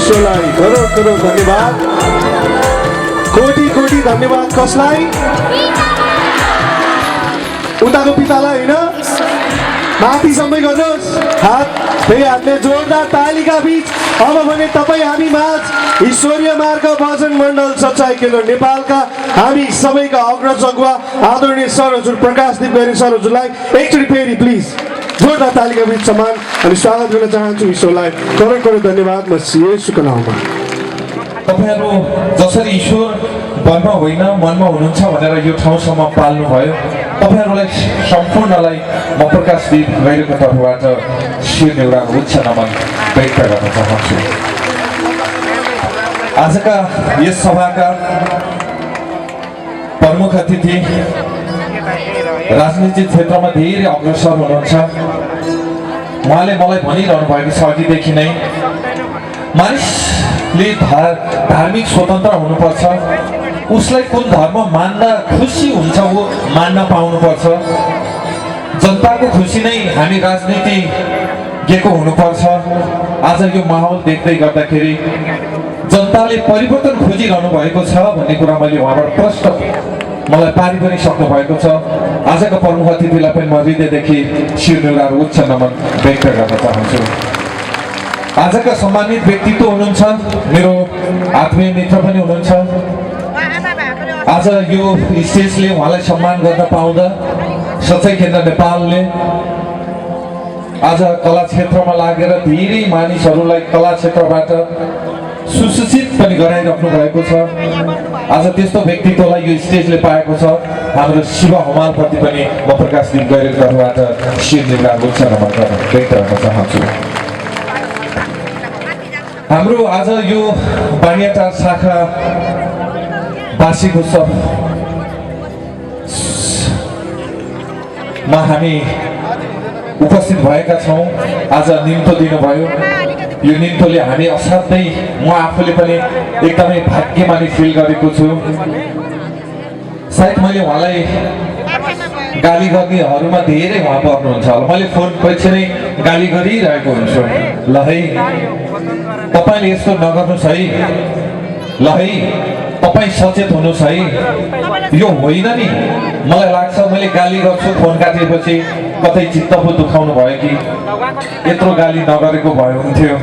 ईश्वरलाई करोड करोड धन्यवाद, कोटी कोटी धन्यवाद। कसलाई? उताको पितालाई होइन, माथि सबै गर्नुहोस् हात, त्यही हातले जोरदार तालीका बीच अब भने तपाईँ हामी माझ ईश्वरीय मार्ग भजन मण्डल सच्चाई केन्द्र नेपालका हामी सबैका अग्रज अगुवा आदरणीय सर हजुर प्रकाशदीप गैरी सर हजुरलाई एकचोटि फेरि प्लिज जोरदार तालीका बीच सम्मान अनि स्वागत गर्न चाहन्छु। ईश्वरलाई करोड करोड धन्यवाद। म येशूको नाममा। तपाईहरु जसरी ईश्वर वनमा होइन मनमा हुनुहुन्छ भनेर यो ठाउँसम्म पाल्नु भयो, तपाईहरुलाई सम्पूर्णलाई म प्रकाशदीप गैरीको तर्फबाट शिर एउटा उच्च नमन व्यक्त गर्न चाहन्छु। आजका यस सभाका प्रमुख अतिथि राजनीतिक क्षेत्रमा धेरै अग्रसर हुनुहुन्छ। उहाँले मलाई भनिरहनु भएको छ अघिदेखि नै, मानिसले धार्मिक स्वतन्त्र हुनुपर्छ, उसलाई कुन धर्म मान्न खुसी हुन्छ वो मान्न पाउनुपर्छ, जनताको खुसी नै हामी राजनीतिज्ञको हुनुपर्छ। आज यो माहौल देख्दै गर्दाखेरि जनताले परिवर्तन खोजिरहनु भएको छ भन्ने कुरा मैले उहाँबाट प्रष्ट मलाई पारि पनि सक्नु भएको छ। आजका प्रमुख अतिथिलाई पनि म हृदयदेखि शिर एउटा उच्च नमन व्यक्त गर्न चाहन्छु। आजका सम्मानित व्यक्तित्व हुनुहुन्छ, मेरो आत्मीय मित्र पनि हुनुहुन्छ। आज यो स्टेजले उहाँलाई सम्मान गर्न पाउँदा सच्चाई केन्द्र नेपालले आज कला क्षेत्रमा लागेर धेरै मानिसहरूलाई कला क्षेत्रबाट सुशिक्षित पनि गराइराख्नु भएको छ। आज त्यस्तो व्यक्तित्वलाई यो स्टेजले पाएको छ। हाम्रो शिव हमालप्रति पनि म प्रकाशदीप गैरीको तर्फबाट शिर एउटा उच्च नमन व्यक्त गर्न चाहन्छु। हाम्रो आज यो बानियाटार शाखा वार्षिक उत्सवमा हामी उपस्थित भएका छौँ। आज निम्तो दिनुभयो। यो निम्तोले हामी असाध्यै म आफूले पनि एकदमै भाग्यमानी फिल गरेको छु। सायद मैले उहाँलाई गाली गर्नेहरूमा धेरै उहाँ पर्नुहुन्छ होला। मैले फोन पछि नै गाली गरिरहेको हुन्छु, ल है तपाईँले यस्तो नगर्नुहोस् है, ल है तपाईँ सचेत हुनुहोस् है, यो होइन नि। मलाई लाग्छ मैले गाली गर्छु फोन काटेपछि कतै चित्त पो दुखाउनु भयो कि, यत्रो गाली नगरेको भए हुन्थ्यो,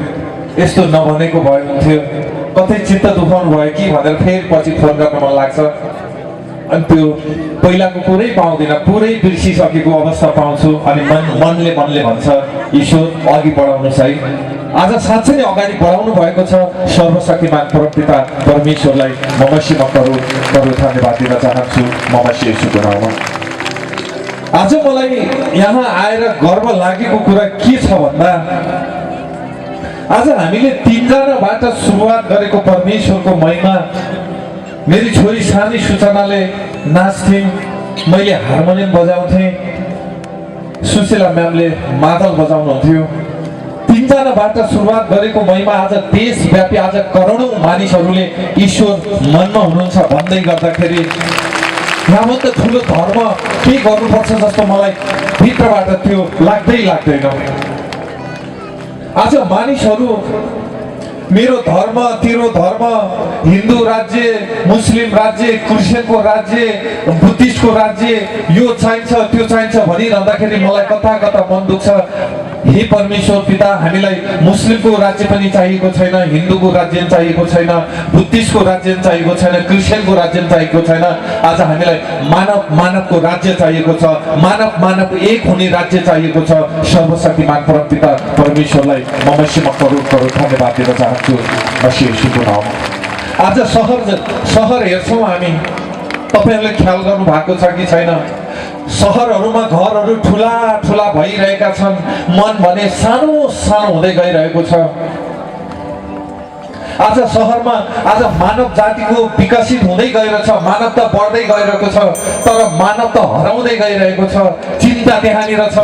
यस्तो नभनेको भए हुन्थ्यो, कतै चित्त दुखाउनु भयो कि भनेर फेरि पछि फोन गर्न मन लाग्छ। अनि त्यो पहिलाको कुरै पाउँदैन, पुरै बिर्सिसकेको अवस्था पाउँछु। अनि मनले भन्छ ईश्वर अघि बढाउनुहोस् है। आज साँच्चै नै अगाडि बढाउनु भएको छ। सर्वशक्तिमान परमपिता परमेश्वरलाई म मसीमा करोड धन्यवाद दिन चाहन्छु। म मसी येशूको नाममा। आज मलाई यहाँ आएर गर्व लागेको कुरा के छ भन्दा, आज हामीले तीनजनाबाट सुरुवात गरेको परमेश्वरको महिमा। मेरी छोरी सानी सूचनाले नाच्थे, मैले हार्मोनियम बजाउँथेँ, सुशीला म्यामले मादल बजाउनुहुन्थ्यो। तीनजनाबाट सुरुवात गरेको महिमा आज देशव्यापी आज करोडौँ मानिसहरूले ईश्वर मनमा हुनुहुन्छ भन्दै गर्दाखेरि यहाँभन्दा ठुलो धर्म के गर्नुपर्छ जस्तो मलाई भित्रबाट त्यो लाग्दैन। आज मानिसहरू मेरो धर्म तेरो धर्म, हिन्दू राज्य, मुस्लिम राज्य, क्रिस्चियनको राज्य, बुद्धिस्टको राज्य, यो चाहिन्छ त्यो चाहिन्छ भनिरहँदाखेरि मलाई कता मन दुख्छ। हे परमेश्वर पिता, हामीलाई मुस्लिमको राज्य पनि चाहिएको छैन, हिन्दूको राज्य चाहिएको छैन, बुद्धिस्टको राज्य चाहिएको छैन, क्रिस्चियनको राज्य चाहिएको छैन। आज हामीलाई मानवको राज्य चाहिएको छ, मानव एक हुने राज्य चाहिएको छ। सर्वशक्तिमान परमपिता परमेश्वरलाई म मसीमा करोड धन्यवाद दिन चाहन्छु। मसी येशूको नाममा। आज सहर हेर्छौँ हामी, तपाईहरुले ख्याल गर्नु भएको छ कि छैन? सहरहरूमा घरहरू ठुला भइरहेका छन्, मन भने सानो हुँदै गइरहेको छ। आज सहरमा आज मानव जातिको विकसित हुँदै गइरहेको छ, मानवता बढ्दै गइरहेको छ, तर मानवता हराउँदै गइरहेको छ। चिन्ता त्यहाँनिर छ।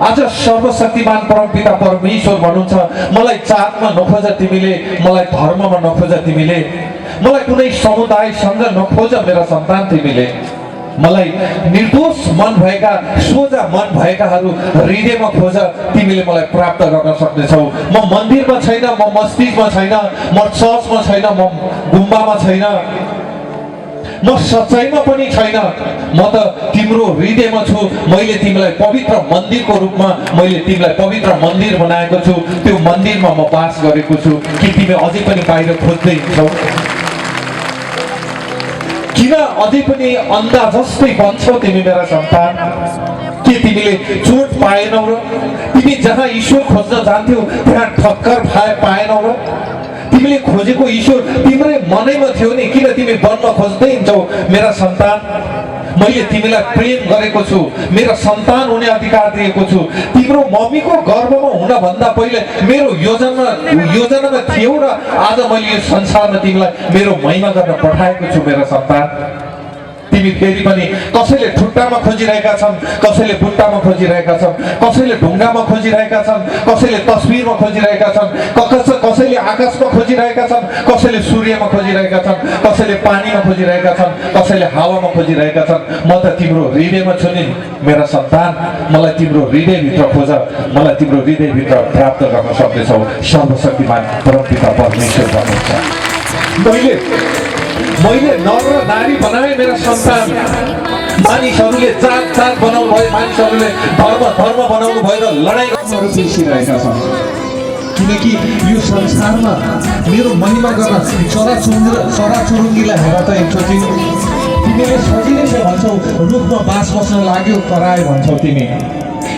आज सर्वशक्तिमान परमपिता परमेश्वर भन्नुहुन्छ, मलाई जातमा नखोज तिमीले, मलाई धर्ममा नखोज तिमीले, मलाई कुनै समुदायसँग नखोज मेरा सन्तान तिमीले। मलाई निर्दोष मन भएका सोझा मन भएकाहरू हृदयमा खोज, तिमीले मलाई प्राप्त गर्न सक्नेछौ। म मन्दिरमा छैन, म मस्जिदमा छैन, म चर्चमा छैन, म गुम्बामा छैन, म सच्चाइमा पनि छैन, म त तिम्रो हृदयमा छु। मैले तिमीलाई पवित्र मन्दिरको रूपमा मैले तिमीलाई पवित्र मन्दिर बनाएको छु। त्यो मन्दिरमा म बास गरेको छु। कि तिमी अझै पनि बाहिर खोज्दै छौ? किन अझै पनि अन्धा जस्तै बन्छौ तिमी मेरा सन्तान? के तिमीले चोट पाएनौ र? तिमी जहाँ ईश्वर खोज्न जान्थ्यौ त्यहाँ ठक्कर पाएनौ र? तिमीले खोजेको ईश्वर तिम्रै मनैमा थियो नि, किन तिमी वनमा खोज्दै हिँड्छौ मेरा सन्तान? मैले तिमीलाई प्रेम गरेको छु, मेरो सन्तान हुने अधिकार दिएको छु। तिम्रो मम्मीको गर्भमा हुनभन्दा पहिले मेरो योजनामा थियौ र आज मैले यो संसारमा तिमीलाई मेरो महिमा गर्न पठाएको छु मेरा सन्तान। तिमी फेरि पनि कसैले ठुट्टामा खोजिरहेका छन्, कसैले बुट्टामा खोजिरहेका छन्, कसैले ढुङ्गामा खोजिरहेका छन्, कसैले तस्बिरमा खोजिरहेका छन्, कसैले आकाशमा खोजिरहेका छन्, कसैले सूर्यमा खोजिरहेका छन्, कसैले पानीमा खोजिरहेका छन्, कसैले हावामा खोजिरहेका छन्। म त तिम्रो हृदयमा छु नि मेरा सन्तान। मलाई तिम्रो हृदयभित्र खोज, मलाई तिम्रो हृदयभित्र प्राप्त गर्न सक्नेछौ। सर्वशक्तिमान परमपिता परमेश्वर भन्नुहुन्छ। मैले नर र नारी बनाएँ मेरा सन्तान। मानिसहरूले जात बनाउनु भयो, मानिसहरूले धर्म बनाउनु भयो र लडाइँहरू बिर्सिरहेका छन्। किनकि यो संसारमा मेरो महिमा गर्न चराचुरुङ्गीलाई हेर त एकचोटि। तिमीले सजिलै छ भन्छौ, रुखमा बास बस्न लाग्यो करायो भन्छौ तिमी।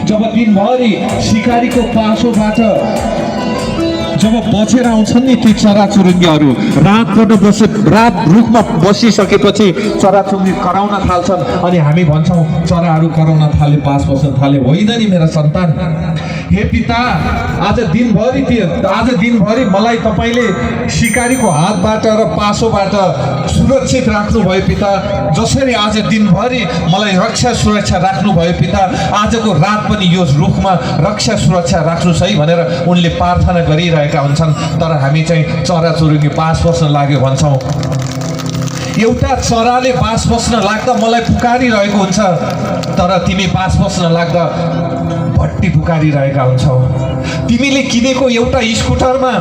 जब दिनभरि सिकारीको पासोबाट जब बचेर आउँछन् नि ती चराचुरुङ्गीहरू, रात रुखमा बसिसकेपछि चराचुरुङ्गी कराउन थाल्छन् अनि हामी भन्छौँ चराहरू कराउन थाले, बास बस्न थाले। होइन नि मेरा सन्तान। हे पिता, आज दिनभरि मलाई तपाईँले सिकारीको हातबाट र पासोबाट सुरक्षित राख्नुभयो पिता। जसरी आज दिनभरि मलाई रक्षा सुरक्षा राख्नुभयो पिता, आजको रात पनि यो रुखमा रक्षा सुरक्षा राख्नुहोस् है भनेर उनले प्रार्थना गरिरहेका हुन्छन्। तर हामी चाहिँ चराचुरुङ्गी बास बस्न लाग्यो भन्छौँ। एउटा चराले बास बस्न लाग्दा मलाई पुकारिरहेको हुन्छ, तर तिमी बास बस्न लाग्दा भट्टी पुकारिरहेका हुन्छौ। तिमीले किनेको एउटा स्कुटरमा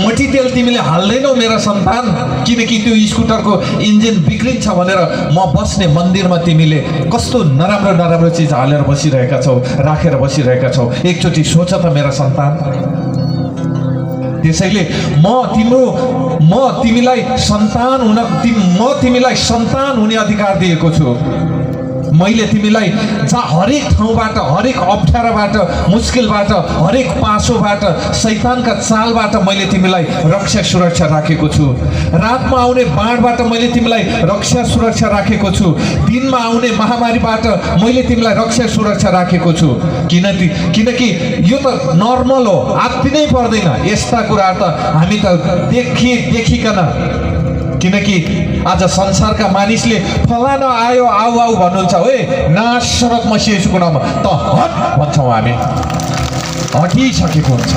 मट्टीतेल तिमीले हाल्दैनौ मेरा सन्तान, किनकि त्यो स्कुटरको इन्जिन बिग्रिन्छ भनेर म बस्ने मन्दिरमा तिमीले कस्तो नराम्रो चिज हालेर बसिरहेका छौ, राखेर बसिरहेका छौ। एकचोटि सोच त मेरा सन्तान। त्यसैले म तिमीलाई सन्तान हुने अधिकार दिएको छु। मैले तिमीलाई हरेक ठाउँबाट, हरेक अप्ठ्याराबाट, मुस्किलबाट, हरेक पासोबाट, शैतानका चालबाट मैले तिमीलाई रक्षा सुरक्षा राखेको छु। रातमा आउने बाढबाट मैले तिमीलाई रक्षा सुरक्षा राखेको छु। दिनमा आउने महामारीबाट मैले तिमीलाई रक्षा सुरक्षा राखेको छु। किनकि यो त नर्मल हो, आत्तिनै पर्दैन यस्ता कुरा त हामी त देखिकन। किनकि आज संसारका मानिसले फलाना आयो आऊ भन्नुहुन्छ, ओए नासरक मसी यसको नाममा त हट भन्छौँ हामी। हटिसकेको हुन्छ।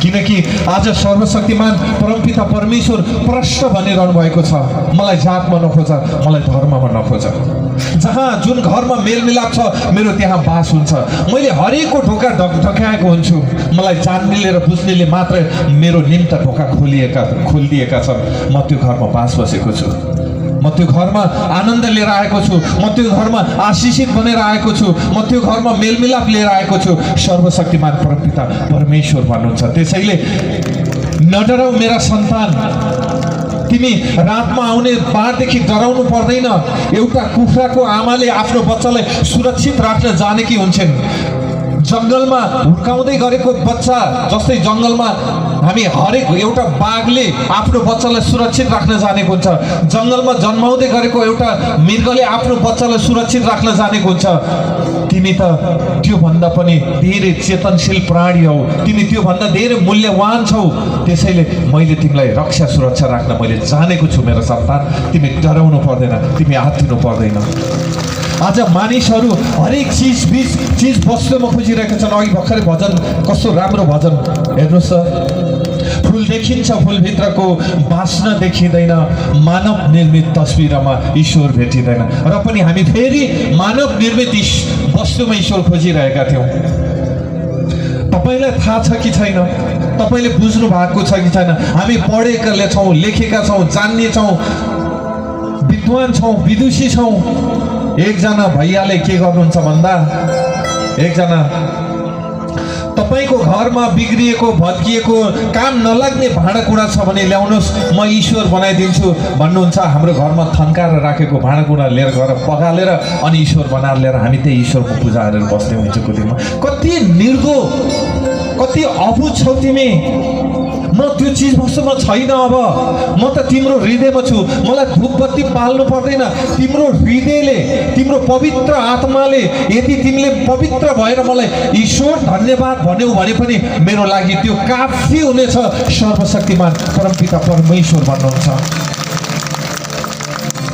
किनकि आज सर्वशक्तिमान परमपिता परमेश्वर प्रश्न भनिरहनु भएको छ, मलाई जातमा नखोज, मलाई धर्ममा नखोज। जहाँ जुन घरमा मेलमिलाप छ मेरो त्यहाँ बास हुन्छ। मैले हरेकको ढोका ढकाएको हुन्छु। मलाई जान्नेले र बुझ्नेले मात्र मेरो निम्ति ढोका खोलिदिएका छन्। म त्यो घरमा बास बसेको छु। म त्यो घरमा आनन्द लिएर आएको छु। म त्यो घरमा आशिषित बनेर आएको छु। म त्यो घरमा मेलमिलाप लिएर आएको छु। सर्वशक्तिमान परमपिता परमेश्वर भन्नुहुन्छ। त्यसैले नडराऊ मेरा सन्तान। तिमी रातमा आउने बाढदेखि डराउनु पर्दैन। एउटा कुखुराको आमाले आफ्नो बच्चालाई सुरक्षित राख्न जानेकी हुन्छन्। जङ्गलमा हुर्काउँदै गरेको बच्चा जस्तै जङ्गलमा हामी हरेक एउटा बाघले आफ्नो बच्चालाई सुरक्षित राख्न जानेको हुन्छ। जङ्गलमा जन्माउँदै गरेको एउटा मृगले आफ्नो बच्चालाई सुरक्षित राख्न जानेको हुन्छ। तिमी त त्योभन्दा पनि धेरै चेतनशील प्राणी हौ। तिमी त्योभन्दा धेरै मूल्यवान छौ। त्यसैले मैले तिमीलाई रक्षा सुरक्षा राख्न मैले जानेको छु मेरो सन्तान। तिमी डराउनु पर्दैन, तिमी आत्तिनु पर्दैन। आज मानिसहरू हरेक चिज वस्तुमा खोजिरहेका छन्। अघि भर्खरै भजन, कस्तो राम्रो भजन हेर्नुहोस् त। फुल देखिन्छ, फुलभित्रको बास्ना देखिँदैन, मानव निर्मित तस्बिरमा ईश्वर भेटिँदैन। र पनि हामी फेरि मानव निर्मित वस्तुमा ईश्वर खोजिरहेका थियौँ। तपाईलाई थाहा छ कि छैन, तपाईले बुझ्नु भएको छ कि छैन, हामी पढेका छौँ, लेखेका छौँ, जान्ने छौँ, विद्वान छौँ, विदुषी छौँ। एकजना भैयाले के गर्नुहुन्छ भन्दा, एकजना तपाईको घरमा बिग्रिएको भत्किएको काम नलाग्ने भाँडाकुँडा छ भने ल्याउनुहोस्, म ईश्वर बनाइदिन्छु भन्नुहुन्छ। हाम्रो घरमा थन्काएर राखेको भाँडाकुँडा लिएर गएर पगालेर अनि ईश्वर बनाएर लिएर हामी त्यही ईश्वरको पूजा गरेर बस्ने हुन्छौँ दिनमा। कति निर्दो, कति अबुझ छौ तिमी। म त्यो चिज वस्तुमा छैन, अब म त तिम्रो हृदयमा छु, मलाई धूपबत्ती बाल्नु पर्दैन। तिम्रो हृदयले, तिम्रो पवित्र आत्माले यदि तिमीले पवित्र भएर मलाई ईश्वर धन्यवाद भन्यौ भने पनि मेरो लागि त्यो काफी हुनेछ। सर्वशक्तिमान परमपिता परमेश्वर भन्नुहुन्छ।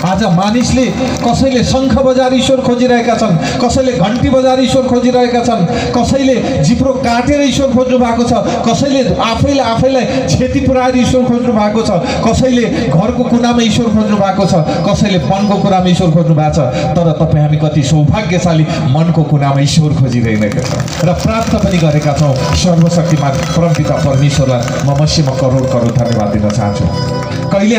आज मानिसले कसैले शङ्ख बजार ईश्वर खोजिरहेका छन्, कसैले घन्टी बजार ईश्वर खोजिरहेका छन्, कसैले जिब्रो काटेर ईश्वर खोज्नु भएको छ, कसैले आफैलाई क्षति पुर्याएर ईश्वर खोज्नु भएको छ, कसैले घरको कुनामा ईश्वर खोज्नु भएको छ, कसैले मनको कुरामा ईश्वर खोज्नु भएको छ। तर तपाईँ हामी कति सौभाग्यशाली मनको कुनामा ईश्वर खोजिरहेका छौँ र प्राप्त पनि गरेका छौँ। सर्वशक्तिमान परमपिता परमेश्वरलाई म मसीमा करोड करोड धन्यवाद दिन चाहन्छु। कहिले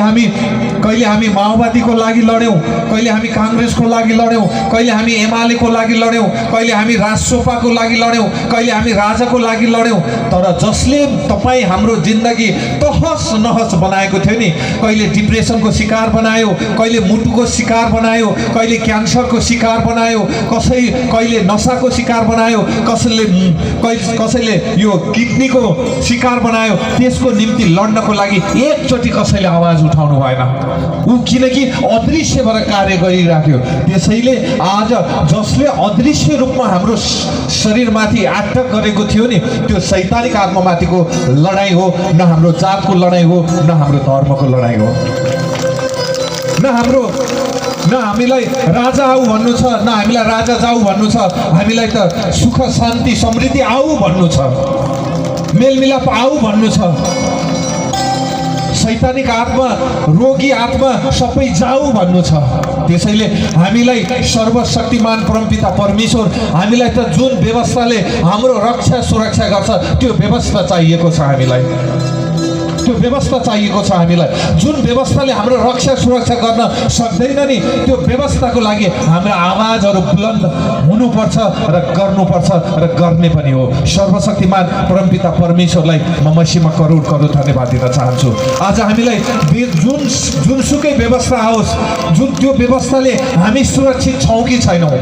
हामी माओवादीको लागि लड्यौँ, कहिले हामी काङ्ग्रेसको लागि लड्यौँ, कहिले हामी एमालेको लागि लड्यौँ, कहिले हामी राजसोपाको लागि लड्यौँ, कहिले हामी राजाको लागि लड्यौँ। तर जसले तपाईँ हाम्रो जिन्दगी तहस नहस बनाएको थियो नि, कहिले डिप्रेसनको शिकार बनायो, कहिले मुटुको शिकार बनायो, कहिले क्यान्सरको शिकार बनायो, कहिले नसाको शिकार बनायो, कसैले यो किडनीको शिकार बनायो, त्यसको निम्ति लड्नको लागि एकचोटि कसैले आवाज उठाउनु भएन। ऊ किनकि अदृश्य भएर कार्य गरिराख्यो। त्यसैले आज जसले अदृश्य रूपमा हाम्रो शरीरमाथि अट्याक गरेको थियो नि, त्यो शैतानिक आत्मामाथिको लडाइँ हो। न हाम्रो जातको लडाइँ हो, न हाम्रो धर्मको लडाइँ हो, न हामीलाई राजा आऊ भन्नु छ, न हामीलाई राजा जाऊ भन्नु छ। हामीलाई त सुख शान्ति समृद्धि आऊ भन्नु छ, मेलमिलाप आऊ भन्नु छ। शैतानिक आत्मा, रोगी आत्मा सबै जाऊ भन्नु छ। त्यसैले हामीलाई सर्वशक्तिमान परमपिता परमेश्वर हामीलाई त जुन व्यवस्थाले हाम्रो रक्षा सुरक्षा गर्छ त्यो व्यवस्था चाहिएको छ। हामीलाई त्यो व्यवस्था चाहिएको छ। हामीलाई जुन व्यवस्थाले हाम्रो रक्षा सुरक्षा गर्न सक्दैन नि, त्यो व्यवस्थाको लागि हाम्रो आवाजहरू बुलन्द हुनुपर्छ र गर्नुपर्छ र गर्ने पनि हो। सर्वशक्तिमान परमपिता परमेश्वरलाई म मसीमा करोड करोड धन्यवाद दिन चाहन्छु। आज हामीलाई जुनसुकै व्यवस्था आओस्, त्यो व्यवस्थाले हामी सुरक्षित छौँ कि छैनौँ।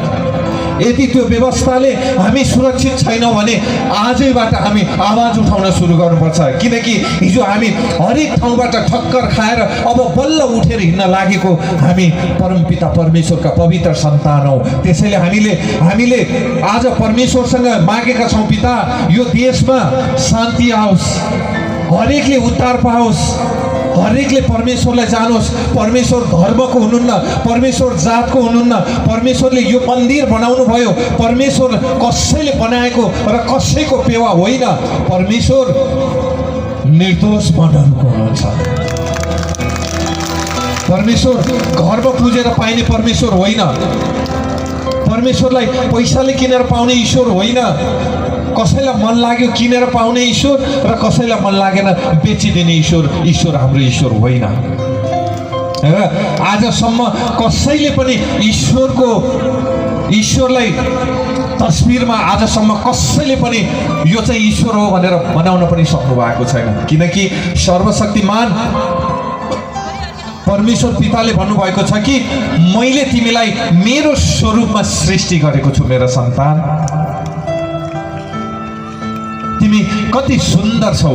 यदि त्यो व्यवस्थाले हामी सुरक्षित छैनौँ भने आजैबाट हामी आवाज उठाउन सुरु गर्नुपर्छ। किनकि हिजो हामी हरेक ठाउँबाट ठक्कर खाएर अब बल्ल उठेर हिँड्न लागेको हामी परमपिता परमेश्वरका पवित्र सन्तान हौँ। त्यसैले हामीले आज परमेश्वरसँग मागेका छौँ, पिता यो देशमा शान्ति आओस्, हरेकले उद्धार पाओस्, हरेकले परमेश्वरलाई जानोस्। परमेश्वर धर्मको हुनुहुन्न, परमेश्वर जातको हुनुहुन्न। परमेश्वरले यो मन्दिर बनाउनु भयो, परमेश्वर कसैले बनाएको र कसैको पेवा होइन। परमेश्वर निर्दोष बनाउनुको हुनुहुन्छ। परमेश्वर घरमा पुजेर पाइने परमेश्वर होइन। परमेश्वरलाई पैसाले किनेर पाउने ईश्वर होइन। कसैलाई मन लाग्यो किनेर पाउने ईश्वर र कसैलाई मन लागेन बेचिदिने ईश्वर हाम्रो ईश्वर होइन। आजसम्म कसैले पनि ईश्वरलाई तस्बिरमा आजसम्म कसैले पनि यो चाहिँ ईश्वर हो भनेर बनाउन पनि सक्नु भएको छैन। किनकि सर्वशक्तिमान परमेश्वर पिताले भन्नुभएको छ कि मैले तिमीलाई मेरो स्वरूपमा सृष्टि गरेको छु मेरो सन्तान। तिमी कति सुन्दर छौ,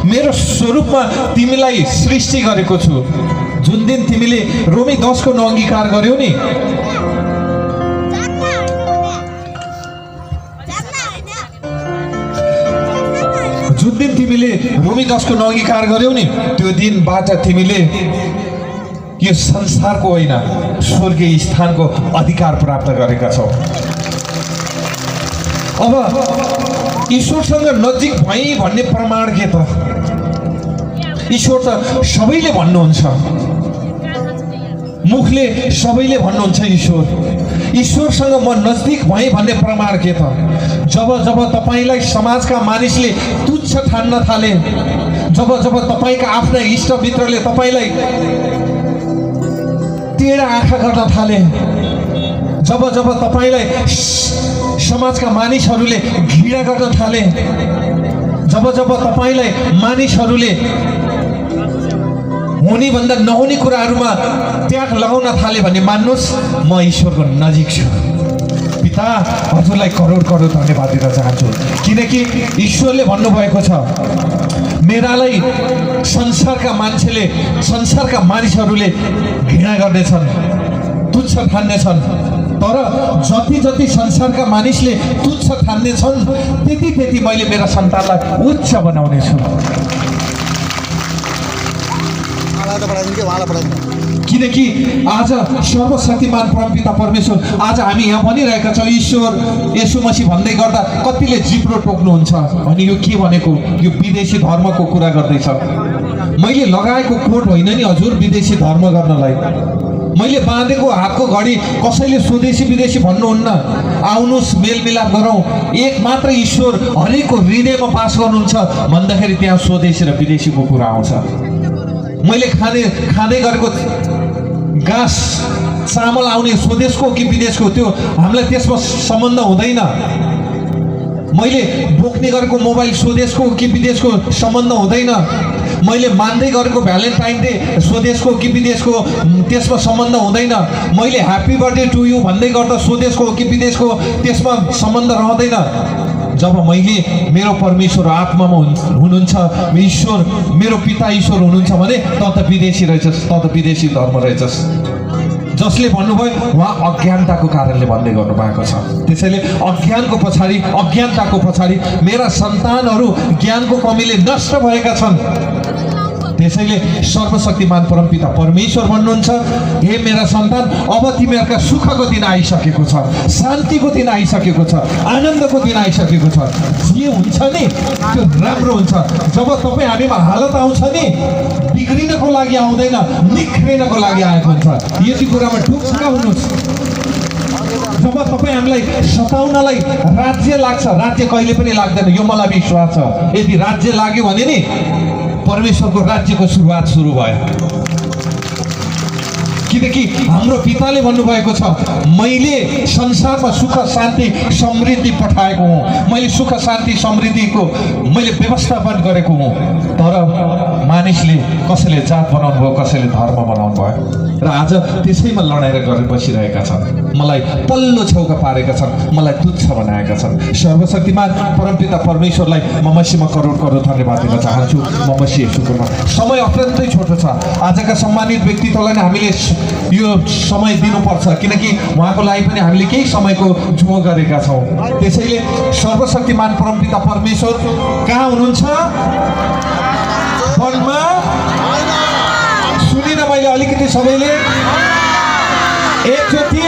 मेरो स्वरूपमा तिमीलाई सृष्टि गरेको छु। जुन दिन तिमीले रोमी 10 को अंगीकार गर्यौ नि, जुन दिन तिमीले रोमी 10 को अंगीकार गर्यौ नि, त्यो दिनबाट तिमीले यो संसारको होइन स्वर्गीय स्थानको अधिकार प्राप्त गरेका छौ। अब ईश्वरसँग नजिक भई भन्ने प्रमाण के त? ईश्वर त सबैले भन्नुहुन्छ, मुखले सबैले भन्नुहुन्छ ईश्वरसँग म नजदिक भएँ भन्ने प्रमाण के त? जब जब तपाईलाई समाजका मानिसले तुच्छ ठान्न थाले, जब जब तपाईका आफ्ना इष्टमित्रले तपाईलाई टेढा आँखा गर्न थाले, जब जब तपाईलाई समाजका मानिसहरूले घृणा गर्न थाले, जब जब तपाईलाई मानिसहरूले हुने भन्दा नहुने कुराहरूमा त्याग लगाउन थाले भने मान्नुहोस् म ईश्वरको नजिक छु। पिता, हजुरलाई करोड करोड धन्यवाद दिन चाहन्छु, किनकि ईश्वरले भन्नुभएको छ मेरालाई संसारका मान्छेले, संसारका मानिसहरूले घृणा गर्नेछन्, तुच्छ ठान्नेछन्, तर जति जति संसारका मानिसले तुच्छ ठान्नेछन् त्यति त्यति मैले मेरा सन्तानलाई उच्च बनाउनेछु। किनकि आज सर्वशक्तिमान परमपिता परमेश्वर, आज हामी यहाँ भनिरहेका छौँ ईश्वर येशू मसीह भन्दै गर्दा कतिले जिब्रो टोक्नुहुन्छ अनि यो के भनेको? यो विदेशी धर्मको कुरा गर्दैछ। मैले लगाएको कोट होइन नि हजुर विदेशी धर्म गर्नलाई, मैले बाँधेको हातको घडी कसैले स्वदेशी विदेशी भन्नुहुन्न। आउनुहोस् मेलमिलाप गरौँ, एक मात्र ईश्वर हरेकको हृदयमा बास गर्नुहुन्छ भन्दाखेरि त्यहाँ स्वदेशी र विदेशीको कुरा आउँछ। मैले खाँदै गरेको घाँस चामल आउने स्वदेशको कि विदेशको त्यो हामीलाई त्यसमा सम्बन्ध हुँदैन। मैले बोक्ने गरेको मोबाइल स्वदेशको कि विदेशको सम्बन्ध हुँदैन। मैले मान्दै गरेको भ्यालेन्टाइन डे स्वदेशको कि विदेशको त्यसमा सम्बन्ध हुँदैन। मैले ह्याप्पी बर्थडे टु यु भन्दै गर्दा स्वदेशको कि विदेशको त्यसमा सम्बन्ध रहँदैन। जब मैले मेरो परमेश्वर आत्मामा हुनुहुन्छ, ईश्वर मेरो पिता ईश्वर हुनुहुन्छ भने त त विदेशी रहेछस्, त त विदेशी धर्म रहेछस्। जसले भन्नुभयो उहाँ अज्ञानताको कारणले भन्दै गर्नुभएको छ। त्यसैले अज्ञानताको पछाडि मेरा सन्तानहरू ज्ञानको कमीले नष्ट भएका छन्। त्यसैले सर्वशक्तिमान परमपिता परमेश्वर भन्नुहुन्छ हे मेरा सन्तान, अब तिमीहरूका सुखको दिन आइसकेको छ, शान्तिको दिन आइसकेको छ, आनन्दको दिन आइसकेको छ। जे हुन्छ नि त्यो राम्रो हुन्छ। जब तपाईँ हामीमा हालत आउँछ नि बिग्रिनको लागि आउँदैन, निख्रिनको लागि आएको हुन्छ। यति कुरामा ढुक्क हुनुहोस्। जब तपाईँ हामीलाई सताउनलाई राज्य लाग्छ, राज्य कहिले पनि लाग्दैन, यो मलाई विश्वास छ। यदि राज्य लाग्यो भने नि परमेश्वरको राज्यको सुरुवात सुरु भयो। किनकि हाम्रो पिताले भन्नुभएको छ मैले संसारमा सुख शान्ति समृद्धि पठाएको हुँ, मैले सुख शान्ति समृद्धिको मैले व्यवस्थापन गरेको हुँ। तर मानिसले कसैले जात बनाउनु भयो, कसैले धर्म बनाउनु भयो र आज त्यसैमा लडाएर गरेर बसिरहेका छन्। मलाई पल्लो छेउका पारेका छन्, मलाई तुच्छ बनाएका छन्। सर्वशक्तिमान परमपिता परमेश्वरलाई म मसीहमा करोड करोड धन्यवाद दिन चाहन्छु। म मसीह येशूको नाममा। समय अत्यन्तै छोटो छ। आजका सम्मानित व्यक्तित्वलाई नै हामीले यो समय दिनुपर्छ, किनकि उहाँको लागि पनि हामीले केही समयको जुमो गरेका छौँ। त्यसैले सर्वशक्तिमान परमपिता परमेश्वर कहाँ हुनुहुन्छ? वनमा। सुनिन मैले अलिकति सबैले एकचोटि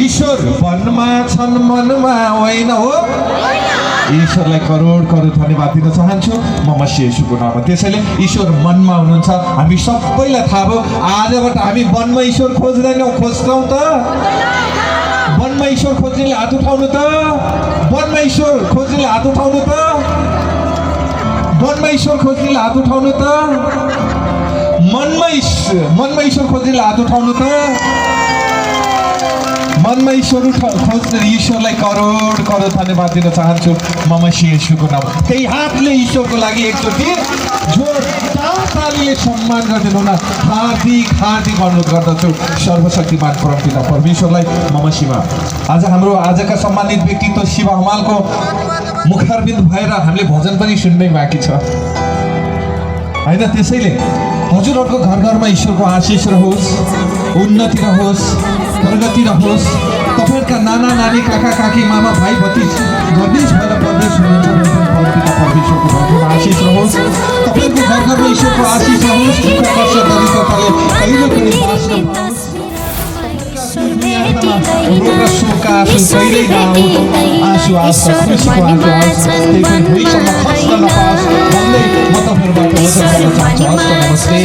ईश्वर वनमा छन् मनमा होइन हो। ईश्वरलाई करोड करोड धन्यवाद दिन चाहन्छु म मसीह येशूको नाममा। त्यसैले ईश्वर मनमा हुनुहुन्छ, हामी सबैलाई थाहा भयो। आजबाट हामी वनमा ईश्वर खोज्दैनौँ, खोज्छौँ त? वनमा ईश्वर खोज्नेले हात उठाउनु त? वनमा ईश्वर खोज्नेले हात उठाउनु त? वनमा ईश्वर खोज्नेले हात उठाउनु त? मनमा ईश्वर खोज्नेले हात उठाउनु त? मनमा ईश्वर खोज्ने ईश्वरलाई करोड करोड धन्यवाद दिन चाहन्छु म मसीह येशूको नाममा। त्यही हातले ईश्वरको लागि एकचोटि जोरदार तालीले सम्मान गरिदिनु न। हार्दिक हार्दिक अनुरोध गर्दछु सर्वशक्तिमान परमपिता परमेश्वरलाई म मसीहमा। आज हाम्रो आजका सम्मानित व्यक्तित्व शिव हमालको मुखारबिन्द भएर हामीले भजन पनि सुन्नै बाँकी छ होइन। त्यसैले हजुरहरूको घर घरमा ईश्वरको आशिष रहोस्, उन्नति रहोस्, प्रगति रहोस्। तपाईँहरूका नाना नानी काका काकी मामा भाइ भतिज गर्दिस भएर परदेश हुनुहुन्छ परमपिता परमेश्वरको घरमा आशिष रहोस्। तपाईँहरूको घर घरमा ईश्वरको आशिष रहोस्। दुःख कष्ट दरिद्रताले कहिले पनि बाँच्न अर्थमा रोग र शोकका आँसु कहिल्यै नआउन् आँसु आओस् र खुसीको आँसु आओस् त्यही पनि भुइँसम्म खस्न नपाओस् भन्दै म तपाईँहरूबाट वचन गर्न चाहन्छु। हस्त नमस्ते।